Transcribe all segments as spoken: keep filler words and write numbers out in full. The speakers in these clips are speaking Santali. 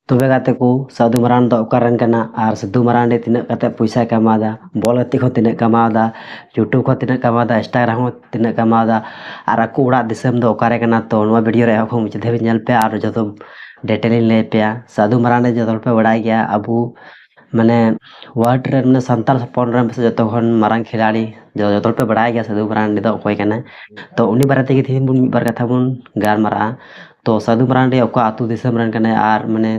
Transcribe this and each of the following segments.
ᱛᱚᱵᱮ ᱜᱟᱛᱮ ᱠᱚ, ᱥᱟᱹᱫᱷᱩ ᱢᱟᱨᱟᱱᱰᱤ ᱫᱚ ᱚᱠᱟ ᱨᱮᱱ ᱠᱟᱱᱟ ᱟᱨ ᱥᱟᱹᱫᱷᱩ ᱢᱟᱨᱟᱱᱰᱤ ᱛᱤᱱᱟᱹᱜ ᱠᱟᱛᱮ ᱯᱚᱭᱥᱟᱭ ᱠᱟᱢᱟᱣᱫᱟ, ᱵᱚᱞ ᱜᱟᱛᱮ ᱠᱷᱚᱱ ᱛᱤᱱᱟᱹᱜ ᱠᱟᱢᱟᱣᱫᱟ, YouTube ᱠᱷᱚᱱ ᱛᱤᱱᱟᱹᱜ ᱠᱟᱢᱟᱣᱫᱟ, Instagram ᱦᱚᱸ ᱛᱤᱱᱟᱹᱜ ᱠᱟᱢᱟᱣᱫᱟ, ᱟᱨ ᱟᱠᱚ ᱚᱲᱟᱜ ᱫᱤᱥᱚᱢ ᱫᱚ ᱚᱠᱟᱨᱮ ᱠᱟᱱᱟ, ᱛᱚ ᱱᱚᱣᱟ ᱵᱷᱤᱰᱤᱭᱳ ᱨᱮ ᱮᱦᱚᱵ ᱠᱷᱚᱱ ᱢᱩᱪᱟᱹᱫ ᱫᱷᱟᱹᱵᱤᱡ ᱧᱮᱞ ᱯᱮ ᱟᱨ ᱡᱚᱛᱚ ᱰᱤᱴᱮᱞ ᱤᱧ ᱞᱟᱹᱭ ᱯᱮᱭᱟ᱾ ᱥᱟᱹᱫᱷᱩ ᱢᱟᱨᱟᱱᱰᱤ ᱡᱚᱛᱚ ᱦᱚᱲ ᱯᱮ ᱵᱟᱲᱟᱭ ᱜᱮᱭᱟ, ᱟᱵᱚ ᱢᱟᱱᱮ ᱣᱟᱨᱞᱰ ᱨᱮᱱ ᱢᱟᱱᱮ ᱥᱟᱱᱛᱟᱲ ᱦᱚᱯᱚᱱ ᱨᱮᱱ ᱯᱟᱥᱮᱡ ᱡᱚᱛᱚ ᱠᱷᱚᱱ ᱢᱟᱨᱟᱝ ᱠᱷᱤᱞᱟᱲᱤ, ᱡᱚ- ᱡᱚᱛᱚ ᱦᱚᱲ ᱯᱮ ᱵᱟᱲᱟᱭ ᱜᱮᱭᱟ ᱥᱟᱹᱫᱷᱩ ᱢᱟᱨᱟᱱᱰᱤ ᱫᱚ ᱚᱠᱚᱭ ᱠᱟᱱᱟᱭ᱾ ᱛᱚ ᱩᱱᱤ ᱵᱟᱨᱮ ᱛᱮᱜᱮ ᱛᱮᱦᱮᱧ ᱵᱚᱱ ᱢᱤᱫ ᱵᱟᱨ ᱠᱟᱛᱷᱟ ᱵᱚᱱ ᱜᱟᱞᱢᱟᱨᱟᱜᱼᱟ᱾ ᱛᱚ ᱥᱟᱹᱫᱷᱩ ᱢᱟᱨᱟᱱᱰᱤ ᱚᱠᱟ ᱟᱹᱛᱩ ᱫᱤᱥᱚᱢ ᱨᱮᱱ ᱠᱟᱱᱟᱭ ᱟᱨ ᱢᱟᱱᱮ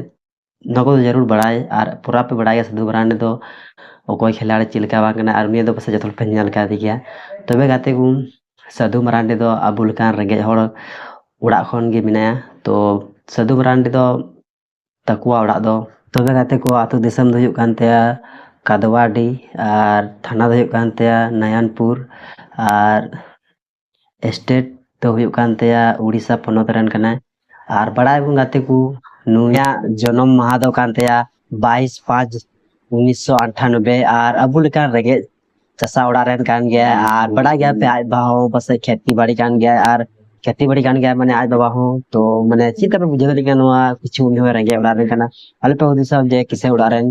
ᱱᱚᱣᱟ ᱠᱚᱫᱚ ᱡᱟᱹᱨᱩᱲ ᱵᱟᱲᱟᱭ, ᱟᱨ ᱯᱩᱨᱟ ᱯᱮ ᱵᱟᱲᱟᱭ ᱜᱮᱭᱟ ᱥᱟᱹᱫᱷᱩ ᱢᱟᱨᱟᱱᱰᱤ ᱫᱚ ᱚᱠᱚᱭ ᱠᱷᱤᱞᱟᱲᱤ ᱪᱮᱫ ᱞᱮᱠᱟ ᱵᱟᱝ ᱠᱟᱱᱟ, ᱟᱨ ᱩᱱᱤ ᱫᱚ ᱯᱟᱥᱮᱡ ᱡᱚᱛᱚ ᱦᱚᱲ ᱯᱮ ᱧᱮᱞ ᱠᱟᱫᱮ ᱜᱮᱭᱟ᱾ ᱛᱚᱵᱮ ᱜᱟᱛᱮ ᱠᱚ, ᱥᱟᱹᱫᱷᱩ ᱢᱟᱨᱟᱱᱰᱤ ᱫᱚ ᱟᱵᱚ ᱞᱮᱠᱟᱱ ᱨᱮᱸᱜᱮᱡ ᱦᱚᱲ ᱚᱲᱟᱜ ᱠᱷᱚᱱ ᱜᱮ ᱢᱮᱱᱟᱭᱟ᱾ ᱛᱚ ᱥᱟᱹᱫᱷᱩ ᱢᱟᱨᱟᱱᱰᱤ ᱫᱚ ᱛᱟᱠᱚᱣᱟ ᱚᱲᱟᱜ ᱫᱚ, ᱛᱚᱵᱮ ᱜᱟᱛᱮ ᱠᱚ, ᱟᱹᱛᱩ ᱫᱤᱥᱚᱢ ᱫᱚ ᱦᱩᱭᱩᱜ ᱠᱟᱱ ᱛᱟᱭᱟ ᱠᱟᱫᱣᱟᱰᱤ, ᱟᱨ ᱛᱷᱟᱱᱟ ᱫᱚ ᱦᱩᱭᱩᱜ ᱠᱟᱱ ᱛᱟᱭᱟ ᱱᱟᱭᱟᱱᱯᱩᱨ, ᱟᱨ ᱥᱴᱮᱴ ᱫᱚ ᱦᱩᱭᱩᱜ ᱠᱟᱱ ᱛᱟᱭᱟ ᱩᱲᱤᱥᱥᱟ ᱯᱚᱱᱚᱛ ᱨᱮᱱ ᱠᱟᱱᱟᱭ᱾ ᱟᱨ ᱵᱟᱲᱟᱭ ᱵᱚᱱ ᱜᱟᱛᱮ ᱠᱚ, ᱱᱩᱭᱟᱜ ᱡᱚᱱᱚᱢ ᱢᱟᱦᱟ ᱫᱚ ᱠᱟᱱ ᱛᱟᱭᱟ ᱵᱟᱭᱤᱥ ᱯᱟᱸᱪ ᱩᱱᱤᱥᱥᱚ ᱟᱴᱷᱟᱱᱚᱵᱵᱳᱭ᱾ ᱟᱨ ᱟᱵᱚ ᱞᱮᱠᱟᱱ ᱨᱮᱸᱜᱮᱡ ᱪᱟᱥᱟ ᱚᱲᱟᱜ ᱨᱮᱱ ᱠᱟᱱ ᱜᱮᱭᱟᱭ᱾ ᱟᱨ ᱵᱟᱲᱟᱭ ᱜᱮᱭᱟ ᱯᱮ, ᱟᱡ ᱵᱟᱵᱟ ᱦᱚᱸ ᱯᱟᱥᱮᱡ ᱠᱷᱮᱛᱤ ᱵᱟᱲᱤ ᱠᱟᱱ ᱜᱮᱭᱟᱭ, ᱟᱨ ᱠᱷᱮᱛᱤ ᱵᱟᱲᱤ ᱠᱟᱱ ᱜᱮᱭᱟᱭ ᱢᱟᱱᱮ ᱟᱡ ᱵᱟᱵᱟ ᱦᱚᱸ᱾ ᱛᱚ ᱢᱟᱱᱮ ᱪᱮᱫ ᱞᱮᱠᱟ ᱯᱮ ᱵᱩᱡᱷᱟᱹᱣ ᱫᱟᱲᱮᱭᱟᱜ ᱠᱟᱱᱟ ᱱᱚᱣᱟ ᱠᱤᱪᱷᱩ ᱩᱱᱤ ᱦᱚᱸ ᱨᱮᱸᱜᱮᱡ ᱚᱲᱟᱜ ᱨᱮᱱ ᱠᱟᱱᱟ, ᱟᱞᱮ ᱯᱮ ᱦᱩᱫᱤᱥᱟ ᱡᱮ ᱠᱤᱥᱟᱹᱬ ᱚᱲᱟᱜ ᱨᱮᱱ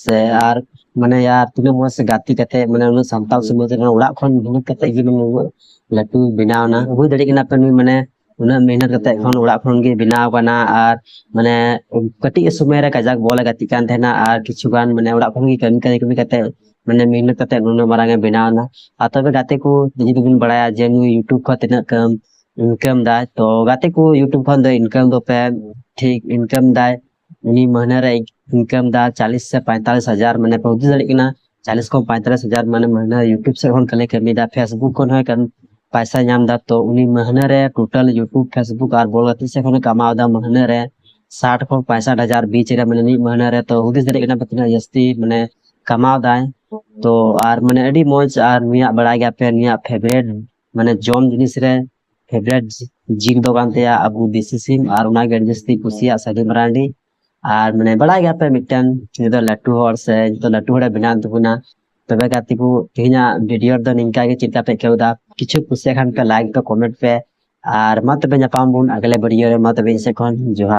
ᱥᱮ ᱟᱨ ᱢᱟᱱᱮ ᱭᱟᱨ ᱛᱤᱱᱟᱹᱜ ᱢᱚᱡᱽ ᱥᱮ ᱜᱟᱛᱮ ᱠᱟᱛᱮ ᱢᱟᱱᱮ ᱩᱱᱟᱹᱜ ᱥᱟᱱᱛᱟᱲ ᱥᱚᱢᱟᱡᱽ ᱨᱮᱱ ᱚᱲᱟᱜ ᱠᱷᱚᱱ ᱢᱮᱦᱱᱚᱛ ᱠᱟᱛᱮ ᱜᱮ ᱢᱟᱱᱮ ᱩᱱᱟᱹᱜ ᱞᱟᱹᱴᱩ ᱵᱮᱱᱟᱣ ᱮᱱᱟ᱾ ᱵᱩᱡᱽ ᱫᱟᱲᱮᱭᱟᱜ ᱠᱟᱱᱟ ᱯᱮ ᱱᱩᱭ ᱢᱟᱱᱮ ᱩᱱᱟᱹᱜ ᱢᱮᱦᱱᱚᱛ ᱠᱟᱛᱮ ᱠᱷᱚᱱ ᱚᱲᱟᱜ ᱠᱷᱚᱱ ᱜᱮ ᱵᱮᱱᱟᱣ ᱠᱟᱱᱟ᱾ ᱟᱨ ᱢᱟᱱᱮ ᱠᱟᱹᱴᱤᱡ ᱥᱚᱢᱚᱭ ᱨᱮ ᱠᱟᱡᱟᱠ ᱵᱚᱞ ᱮ ᱜᱟᱛᱮᱜ ᱠᱟᱱ ᱛᱟᱦᱮᱱᱟ ᱟᱨ ᱠᱤᱪᱷᱩ ᱜᱟᱱ ᱢᱟᱱᱮ ᱚᱲᱟᱜ ᱠᱷᱚᱱ ᱜᱮ ᱠᱟᱹᱢᱤ ᱠᱟᱹᱢᱤ ᱠᱟᱹᱢᱤ ᱠᱟᱛᱮ ᱢᱟᱱᱮ ᱢᱮᱦᱱᱚᱛ ᱠᱟᱛᱮ ᱱᱩᱱᱟᱹᱜ ᱢᱟᱨᱟᱝ ᱮ ᱵᱮᱱᱟᱣ ᱮᱱᱟ᱾ ᱟᱨ ᱛᱚᱵᱮ ᱜᱟᱛᱮ ᱠᱚ ᱡᱩᱫᱤ ᱵᱚᱱ ᱵᱟᱲᱟᱭᱟ ᱡᱮ ᱱᱩᱭ YouTube ᱠᱷᱚᱱ ᱛᱤᱱᱟᱹᱜ ᱠᱟᱹᱢ ᱤᱱᱠᱟᱢ ᱫᱟᱭ, ᱛᱚ ᱜᱟᱛᱮ ᱠᱚ YouTube ᱠᱷᱚᱱ ᱫᱚ ᱤᱱᱠᱟᱢ ᱫᱚ ᱯᱮ ᱴᱷᱤᱠ ᱤᱱᱠᱟᱢ ᱫᱟᱭ᱾ ᱩᱱᱤ ᱢᱟᱹᱦᱱᱟᱹ ᱨᱮ ᱤᱱᱠᱟᱢ ᱫᱟ ᱪᱟᱞᱤᱥ ᱥᱮ ᱯᱚᱸᱭᱛᱟᱞᱤᱥ ᱦᱟᱡᱟᱨ, ᱢᱟᱱᱮ ᱯᱮ ᱦᱩᱫᱤᱥ ᱫᱟᱲᱮᱭᱟᱜ ᱠᱟᱱᱟ ᱪᱟᱞᱤᱥ ᱠᱷᱚᱱ ᱯᱚᱸᱭᱛᱟᱞᱤᱥ ᱦᱟᱡᱟᱨ ᱢᱟᱱᱮ ᱢᱟᱹᱦᱱᱟᱹ YouTube ᱥᱮᱫ ᱠᱷᱚᱱ ᱠᱷᱟᱹᱞᱤ ᱠᱟᱹᱢᱤᱭᱮᱫᱟ, Facebook ᱠᱷᱚᱱ ᱦᱚᱸᱭ ᱠᱟᱹᱢᱤ ᱯᱟᱭᱥᱟ ᱧᱟᱢ ᱮᱫᱟ᱾ ᱛᱚ ᱩᱱᱤ ᱢᱟᱹᱦᱱᱟᱹ ᱨᱮ ᱴᱳᱴᱟᱞ YouTube, Facebook ᱟᱨ ᱵᱚᱞ ᱜᱟᱛᱮᱜ ᱥᱮᱫ ᱠᱷᱚᱱᱮ ᱠᱟᱢᱟᱣ ᱮᱫᱟ ᱢᱟᱹᱦᱱᱟᱹ ᱨᱮ ᱥᱟᱴ ᱠᱷᱚᱱ ᱯᱚᱸᱭᱥᱟᱴ ᱦᱟᱡᱟᱨ ᱵᱤᱪ ᱨᱮ, ᱢᱟᱱᱮ ᱢᱤᱫ ᱢᱟᱹᱦᱱᱟᱹ ᱨᱮ᱾ ᱛᱚ ᱦᱩᱫᱤᱥ ᱫᱟᱲᱮᱭᱟᱜ ᱠᱟᱱᱟ ᱯᱮ ᱛᱤᱱᱟᱹᱜ ᱡᱟᱹᱥᱛᱤ ᱢᱟᱱᱮ ᱠᱟᱢᱟᱣ ᱫᱟᱭ᱾ ᱛᱚ ᱟᱨ ᱢᱟᱱᱮ ᱟᱹᱰᱤ ᱢᱚᱡᱽ, ᱟᱨ ᱱᱩᱭᱟᱜ ᱵᱟᱲᱟᱭ ᱜᱮᱭᱟ ᱯᱮ ᱱᱩᱭᱟᱜ ᱯᱷᱮᱵᱟᱨᱮᱴ ᱢᱟᱱᱮ ᱡᱚᱢ ᱡᱤᱱᱤᱥ ᱨᱮ ᱯᱷᱮᱵᱟᱨᱮᱴ ᱡᱤᱞ ᱫᱚ ᱠᱟᱱ ᱛᱟᱭᱟ ᱟᱵᱚ ᱫᱮᱥᱤ ᱥᱤᱢ, ᱟᱨ ᱚᱱᱟᱜᱮ ᱟᱹᱰᱤ ᱡᱟᱹᱥᱛᱤ ᱠᱩᱥᱤᱭᱟᱜ ᱥᱟᱹᱫᱷᱩ ᱢᱟᱨᱟᱱᱰᱤ᱾ ᱟᱨ ᱢᱟᱱᱮ ᱵᱟᱲᱟᱭ ᱜᱮᱭᱟ ᱯᱮ ᱢᱤᱫᱴᱮᱱ ᱱᱩᱭ ᱫᱚ ᱞᱟᱹᱴᱩ ᱦᱚᱲ ᱥᱮ ᱡᱚᱛᱚ ᱞᱟᱹᱴᱩ ᱦᱚᱲᱮ ᱵᱮᱱᱟᱣ ᱛᱟᱵᱚᱱᱟ᱾ ᱛᱚᱵᱮ ᱜᱟᱛᱮ ᱠᱚ, ᱛᱮᱦᱮᱧᱟᱜ ᱵᱷᱤᱰᱤᱭᱳ ᱨᱮᱫᱚ ᱱᱤᱝᱠᱟ ᱜᱮ᱾ ᱪᱮᱫ ᱞᱮᱠᱟ ᱯᱮ ᱟᱹᱭᱠᱟᱹᱣ ᱮᱫᱟ? ᱠᱤᱪᱷᱩ ᱠᱩᱥᱤᱭᱟᱜ ᱠᱷᱟᱱ ᱯᱮ ᱞᱟᱭᱤᱠ ᱯᱮ, ᱠᱚᱢᱮᱱᱴ ᱯᱮ, ᱟᱨ ᱢᱟ ᱛᱚᱵᱮ ᱧᱟᱯᱟᱢ ᱵᱚᱱ ᱟᱜᱞᱮ ᱵᱷᱤᱰᱤᱭᱳ ᱨᱮ᱾ ᱢᱟ ᱛᱚᱵᱮ ᱤᱧ ᱥᱮᱫ ᱠᱷᱚᱱ ᱡᱚᱦᱟᱨ᱾